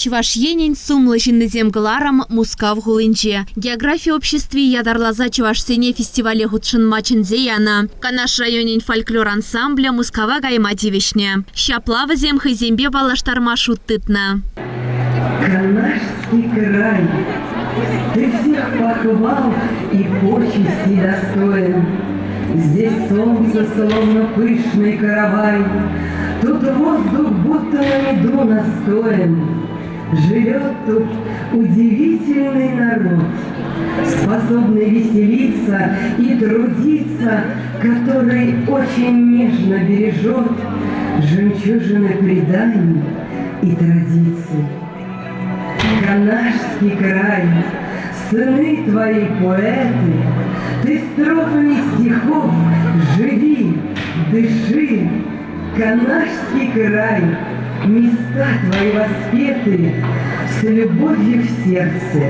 Чӑваш Енӗн сумлӑ ҫыннисем кӑларӑм Мускав хулинче. Географи обществи ятарласа чӑвашсене фестивале хутшӑнма чӗнсе янӑ. Канаш районӗн фольклор ансамблӗ Мускава кайма тивӗҫнӗ. Ҫапла вӗсем хӑйсемпе паллаштарма шут тытнӑ. Канашский край, ты всех похвал и почестей достоин. Здесь солнце словно пышный каравай, Тут воздух будто на меду настоен. Живет тут удивительный народ, способный веселиться и трудиться, который очень нежно бережет жемчужины преданий и традиций. Канашский край, сыны твои поэты, ты строфами стихов живи, дыши. Канашский край, места твои воспеты с любовью в сердце,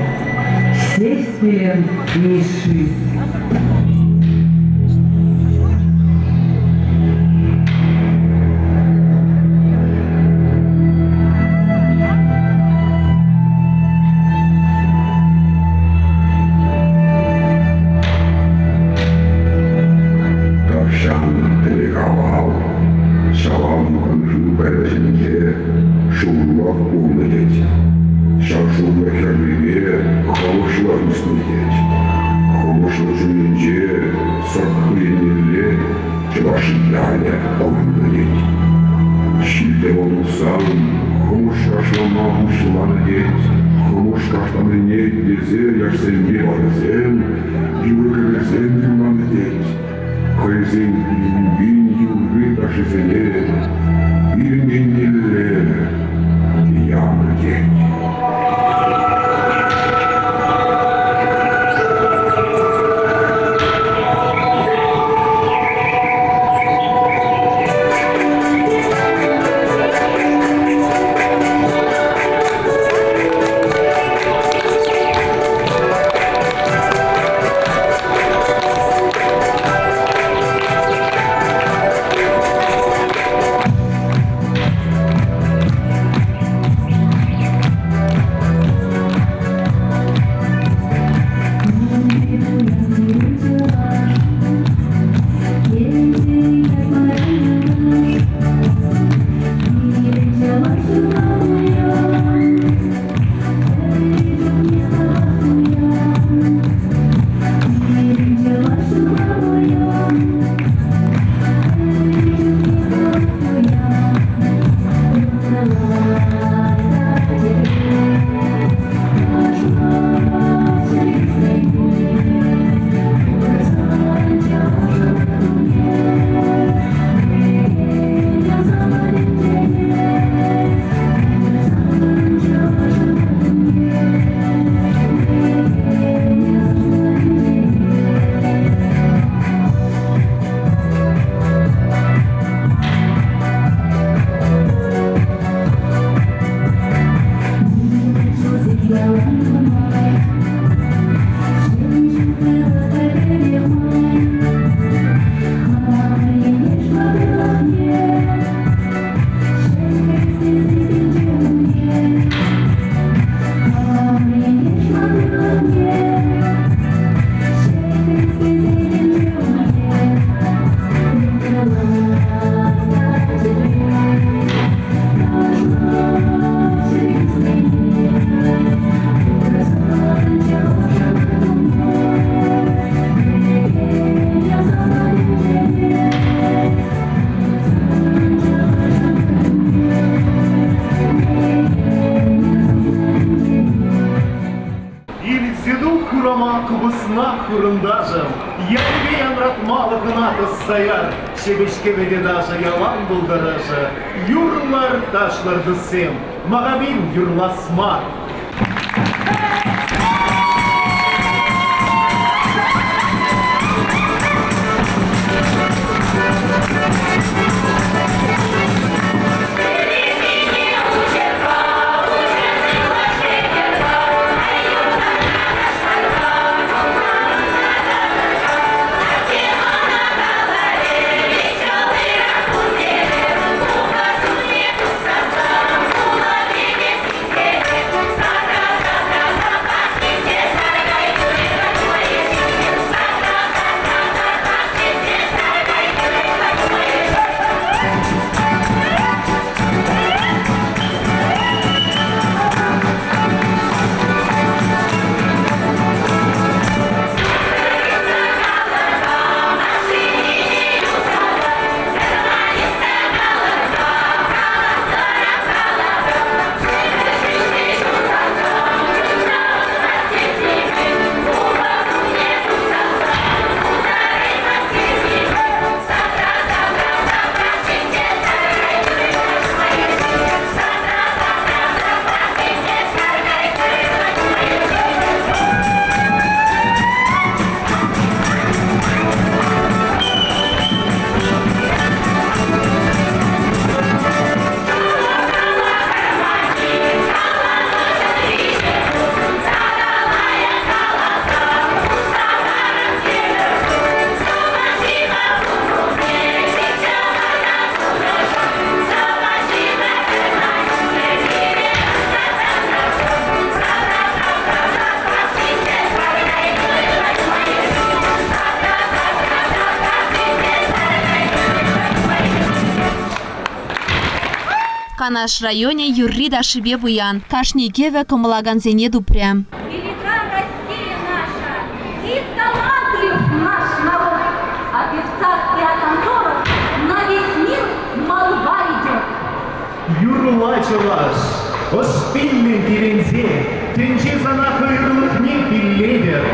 сеспелем меши. Тахҫан ӗлӗк-авал Ҫавал юханшыв пӗвӗсенче шурлӑх пулнӑ тет. Ҫав шурлӑх хӗррипе хӑрушлӑх ӳснӗ тет. Хӑрушлӑх ҫумӗнче сӑрт хыҫӗнелле чӑваш ялӗ пурӑннӑ тет. Ҫил-тӑвӑл тухсан хӑмӑш кашлама пуҫланӑ тет. Хӑмӑш кашланине итлесе яшсемпе ватӑсем юрӑ-кӗвӗсем юрланӑ тет. Хӑйсен пин-пин юрри-ташшисене пирӗн еннелле янӑ тет. Илсе хурама купӑсна хурӑнташӑм, Ялӗпе янратмалӑх ӑна тӑсса яр. Ҫепӗҫ кӗвӗ те ташӑ ялан пултӑр ӑшӑ. Юрлар, ташлар туссем, Махабин юрлас мар. Канаш районӗ юрри-ташшипе пуян. Кашни кӗвӗ кӑмӑллакансене тупрӗ. Велика Россия наша, и талантлив наш народ, о певцах и о танцорах на весь мир молва идет. Юрла, чӑваш, ӑш-пиллӗн киленсе, тӗнче сана хӑйӑрлӑхне пиллетӗр.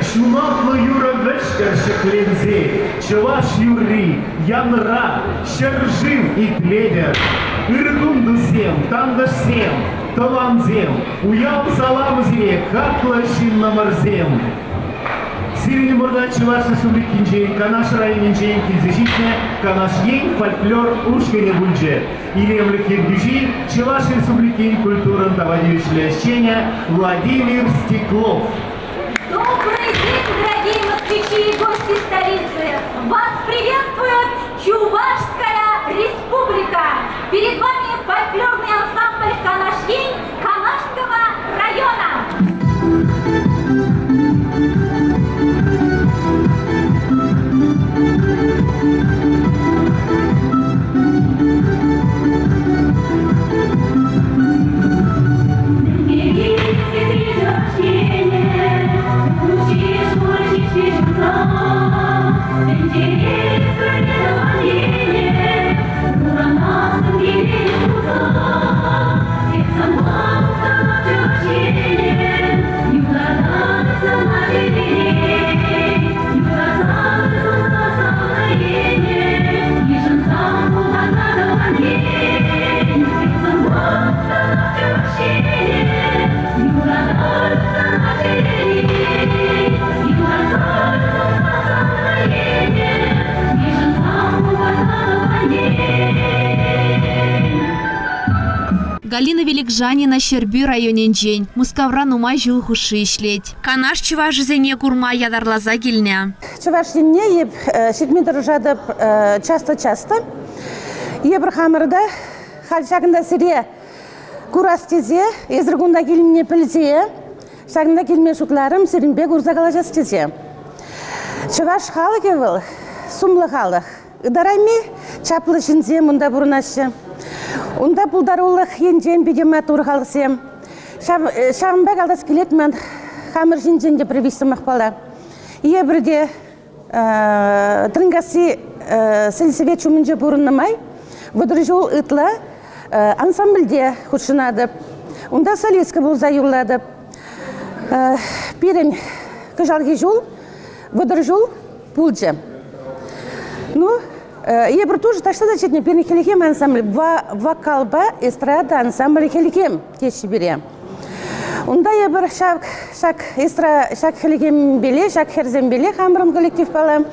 Ҫунатлӑ юрӑ вӗҫтӗр ҫӗкленсе, чӑваш юрри янра, ҫӗршыв итлетӗр. Ыркун туссем, тантӑшсем, тӑвансем, уяв саламӗ сире, хаклӑ ҫыннӑмӑрсем! Сирӗн умӑрта Чӑваш Республикинчен, Канаш районӗнчен килсе ҫитнӗ Канаш ен фольклор ушкӑнӗ пулчӗ. Илемлӗх ертӳҫи Чӑваш Республикин культурӑн тава тивӗҫлӗ ӗҫченӗ Владимир Стеклов. Добрый день, дорогие москвичи и гости столицы! Вас приветствует Чувашская Республика! Перед вами фольклорный ансамбль «Канаш-Ень» Канашского района. Галина Великжанина Ҫӗрпӳ районӗнчен, Мускавра нумай ҫул хушши ӗҫлет. Канаш чӑвашӗсене курма ятарласа килнӗ. Чӑваш Енне эп ҫитме тӑрӑшатӑп часто-часто. Эпир хамӑр та халь ҫакӑнта сире курас тесе, эсир кунта килнине пӗлсе, ҫакӑнта килме шутларӑм, сирӗнпе курса калаҫас тесе. Чӑваш халӑхӗ вӑл сумлӑ халӑх. Ытарайми чаплӑ ҫынсем унта пурӑнаҫҫӗ. Унта пултарулӑх енчен питӗ маттур халӑхсем. Ҫавӑнпа калас килет ман хамӑр ҫинчен те пӗр виҫ сӑмахпала. Эпир те Тренкасси сельсовет ҫумӗнче пурӑннӑ май 30 ҫул ытла ансамбльте хутшӑнатӑп. Унта солистка пулса юрлатӑп. Пирӗн кӑҫалхи ҫул 30 ҫул пулчӗ. Ну, эпир тоже таҫта та ҫитнӗ. Пирӗн Хӗлхем ансамбль вокалпа эстрада ансамбль Хӗлхем теҫҫӗ пире. Унта эпир ҫак, ҫак, ҫак хӗлхемпеле, ҫак хӗрсемпеле хамӑрӑн коллективпала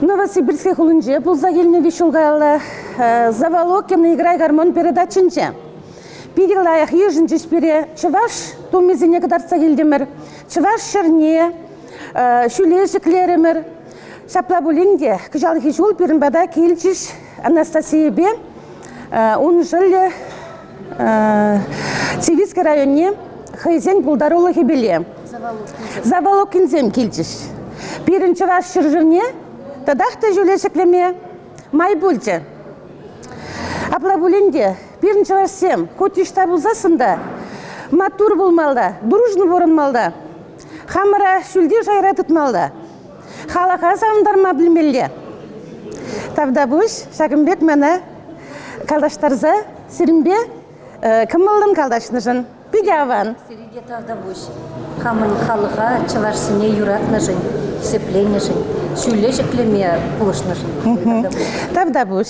Новосибирский хулинче пулса килнӗ виҫ ҫул каялла Заволокина «Играй гармон» передачинче. Питӗ лайӑх йышӑнчӗҫ пире. Чӑваш тумӗсене кӑтартса килтӗмӗр. Чӑваш ҫӗрне ҫӳле ҫӗклерӗмӗр. Ҫапла пулин те кӑҫалхи ҫул пирӗн пата килчӗҫ Анастасийӑпе ун шӑллӗ Цивильски районне хӑйсен пултарулӑхӗпеле Заволокинсем килчӗҫ. Пирӗн чӑваш ҫӗршывне татах та ҫӳле ҫӗклеме май пулчӗ. Апла пулин те пирӗн чӑвашсем хуть ӑҫта пулсассӑн та маттур пулмалла, дружно пурӑнмалла, хамӑра ҫӳлти шайра тытмалла, халӑха савӑнтарма пӗлмелле. Тавтапуҫ ҫакӑн пек мана калаҫтарса сирӗнпе кӑмӑллӑн калаҫнӑшӑн. Питӗ аван. Сире те тавтапуҫ. Хамӑн халӑха, чӑвашсене юратнӑшӑн, хисепленӗшӗн, ҫӳле ҫӗклеме пулӑшнӑшӑн. Тавтапуҫ.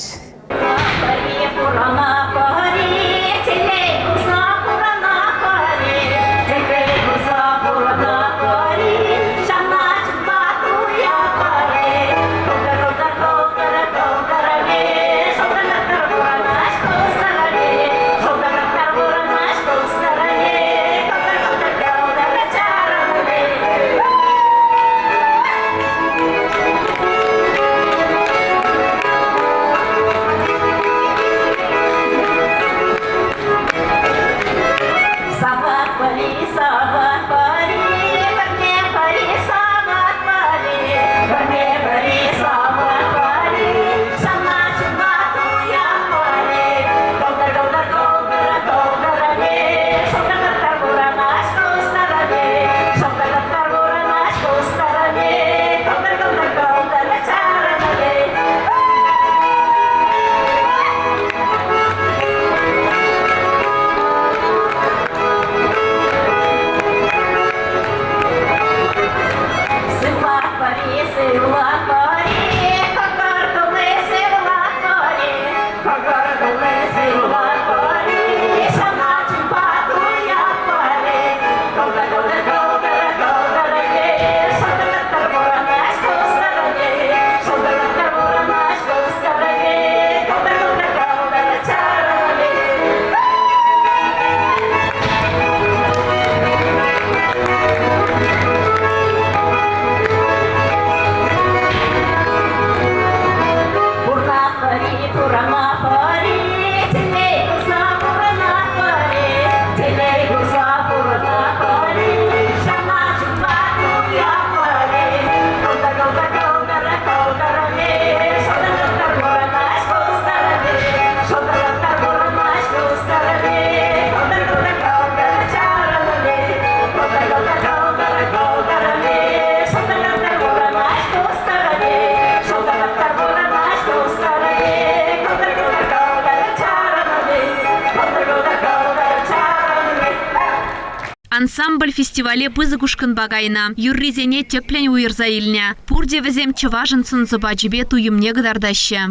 Ансамбль фестивале пысӑк ушкӑнпа кайнӑ. Юррисене тӗплӗн уйӑрса илнӗ. Пурте вӗсем чӑвашӑн сӑн-сӑпачӗпе туйӑмне кӑтартаҫҫӗ.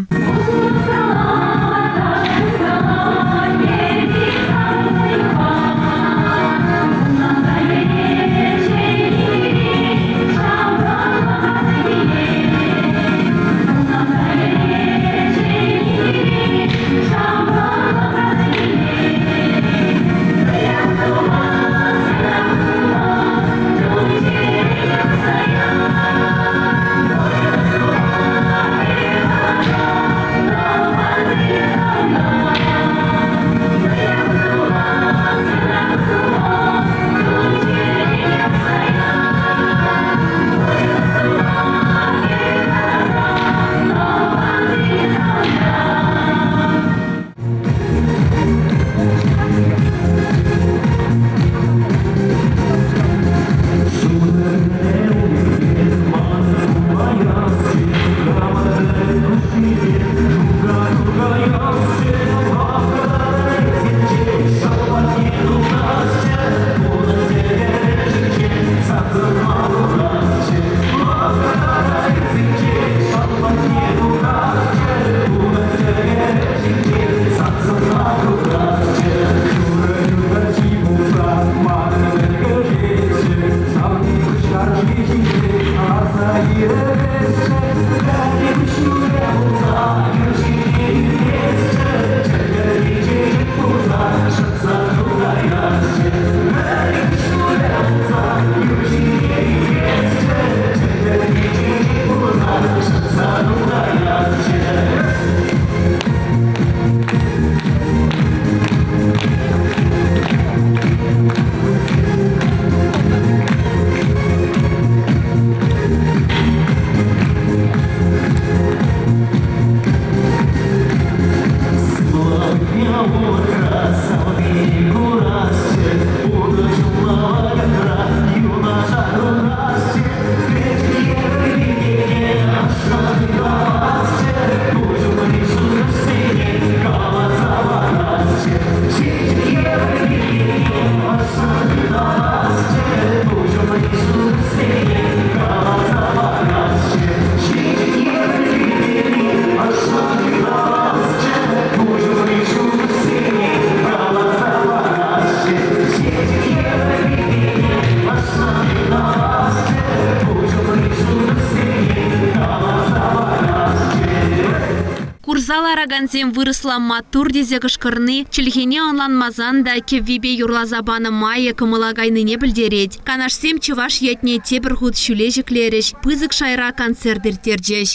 Курса ларакансем вырӑсла маттур тесе кӑшкӑрни чӗлхене ӑнланмасан та кӗввипе юрласа панӑ майӗ кӑмӑла кайнине пӗлтерет. Канашсем чӑваш ятне тепӗр хут ҫӳле ҫӗклерӗҫ, пысӑк шайра концерт ирттерчӗҫ.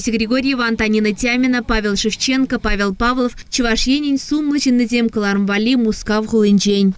Олеся Григорьева, Антонина Тямина, Павел Шевченко, Павел Павлов Чӑваш Енӗн сумлӑ ҫыннисем кӑларӑм валли Мускав хулинчен.